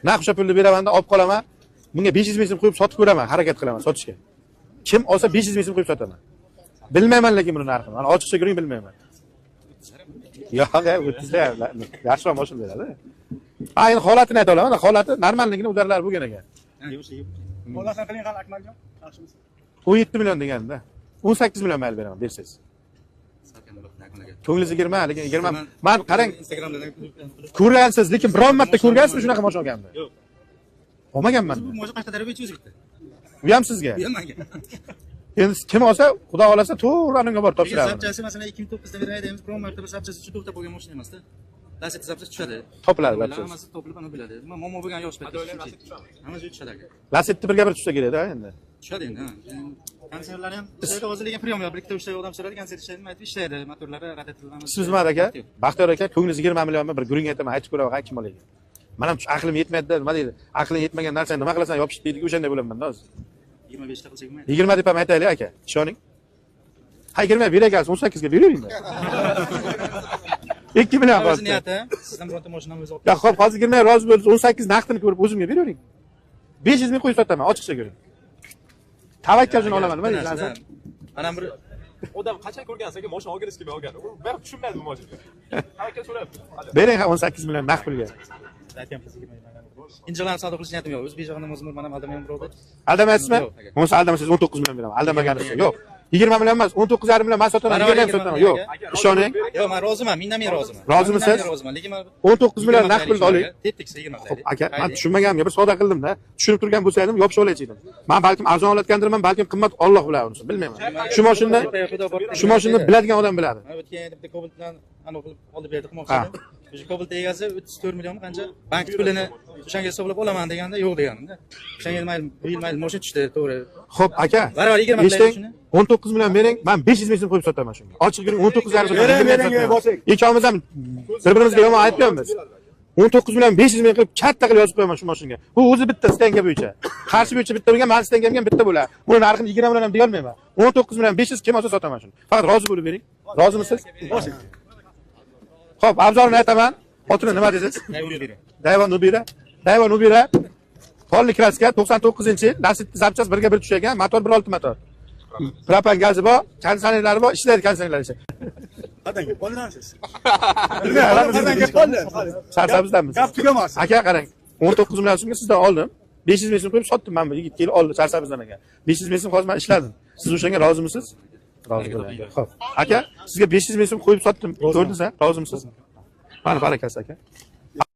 Naq o'sha pulni beraman-da, olib qolaman. Bunga 500 ming so'm qo'yib sotib ko'raman, harakat qilaman sotishga. Kim olsa 500 ming so'm qo'yib sotaman. Bilmayman lekin buni narxini. Mana ochiqcha ko'ring, bilmayman. Yo'q, 30 da yaxshiroq mashina beradi. Ha, endi holatini ayta olaman. Holati normalligini udarlar bo'lgan ekan. Holatini qiling hali Akmaljon. Yaxshimisiz? 17 million deganda. 18 million mayli beraman, bersangiz. Ko'nglingiz 20, lekin 20. Man qarang, Instagramdan ko'rgansiz, lekin biron marta ko'rgansizmi shunaqa mashina olganimni? Yo'q. Olmaganman. Bu mashina Qashqadaryoga 300 bitta. U ham sizga. Bu ham menga. Endi kim olsa, xudo xolasa to'g'ri unga borib topshiradi. Zapchasi masalan 2009 da bergan biron marta bir zapchasi shu to'xtab qolgan mashina emasda. Lasetti zapchasi tushadi. Topiladi zapchasi. Hammasi topilib ana biladi. Nima muammo bo'lgan yosh paytda. Hammasi tushadi aka. Lasetti birga bir tushsa kerak-da endi. Tushadi endi, ha. Konditsionerlar ham ishlaydi, hozir lekin priyom yo'q. Bir ikkita uchta odam so'radi, konditsioner ishlaydimi, aytib ishlaydi. Motorlari, radiatorlar. Siz nima aka? Baxtiyor aka, ko'nglingiz 20 millionmi bir guring aytaman, aytib ko'raman, kim oladi. Men ham aqlim yetmaydi-da, nima deydi? Aqling yetmagan narsani nima qilasan, yopishib deydi, o'shanday bo'laman-da hozir. 25 ta qilsak mayli. 20 deb ham aytaylik aka, ishoning. Ha, 20 beray ekansiz, 18 ga beravering. 2 million O'zi qoldi. niyati, sizdan bironta mashinani o'zi olib. Ya xo'p, hozir 20 rozi bo'lsangiz, 18 naqdini ko'rib o'zimga beravering. 500 ming qo'yib sotaman, ochiqcha ko'ring. Tavakkal uchun olaman, nima deysiz? Hasan? Mana bir Odam qachon ko'rgansiz aka mashina olgisi kelmay olgan. U baribir tushunmaydi bu mashinani. Tavakkal so'rayapti. Bering ha 18 million naqd pulga. aytgan pulsiga injiqlarni savdo qilish niyatim yo'q. O'zi bejog'ini o'zim mana aldamayman birovni. Aldamayapsizmi? Yo'q, aka. Bo'lmasa aldamasangiz 19 million beraman. Aldamaganingiz yo'q. 20 million emas, 19,5 million men sotaman, Barobar 20 ham 20 sotaman. million Yo'q, aka. ishoning. Yo'q, men roziman, mingdan men roziman. Rozimisiz? Mingdan men roziman, lekin men 19 million naqd pulni oling. Teptiksa 20 Xo'p, aka, men tushunmaganimga bir savdo qildim-da. Tushunib turgan bo'lsaydim, yopishib olaychi edim. Men balkim arzon olayotgandirman, balkim qimmat, Alloh biladi uni, bilmayman. Shu mashinani, shu mashinani biladigan odam biladi. Mana o'tgan yil bitta Cobalt bilan anavi qilib olib berdi qilmoqchi edim. O'sha Cobalt egasi 34 million qancha bank pulini o'shanga hisoblab olaman deganda yo'q deganimda. O'shanga mayli, bu yil mayli mashina tushdi, to'g'ri. Xo'p, aka. Barobar 20 Eshiting, shuni. 19 million bering, men 500 ming so'm qo'yib sotaman shunga. Ochiq yuring, 19,5 sotaman. Bering, bering, Sotmayman. bosing. Ikkovimiz ham bir-birimizga yomon aytmaymiz. 19 million 500 ming qilib katta qilib yozib qo'yaman shu mashinaga. Bu o'zi bitta stenga bo'yicha. Qarshi bo'yicha bitta bo'lgan, mani stengam ham bitta bo'ladi. Buni narxini 20 million ham deya olmayman. 19 million 500 kim olsa sotaman shuni. Faqat rozi bo'lib bering. Rozimisiz? Bosing. Xo'p, abzorni aytaman. Otini nima dedingiz? Dayvon Nubira. Dayvon Nubira. Polli kraska 99-yil, Lasetti zapchast birga bir tushagan, motor 1.6 motor. Propan gazi bor, konditsionerlari bor, ishlaydi konditsionerlar ishi. Qanday kelib qoldingiz? Qanday kelib qoldi? Sarsabzdamiz. Gap tugamas. Aka qarang, 19 million so'mga sizdan oldim. 500 ming so'm qo'yib sotdim men bu yigit kelib oldi Sarsabzdan ekan. 500 ming so'm hozir men ishladim. Siz o'shanga rozimisiz? Rozi bo'ling. Xo'p. Aka, sizga 500 ming so'm qo'yib sotdim. Ko'rdingiz, ha? Rozimisiz? Mana barakasi aka.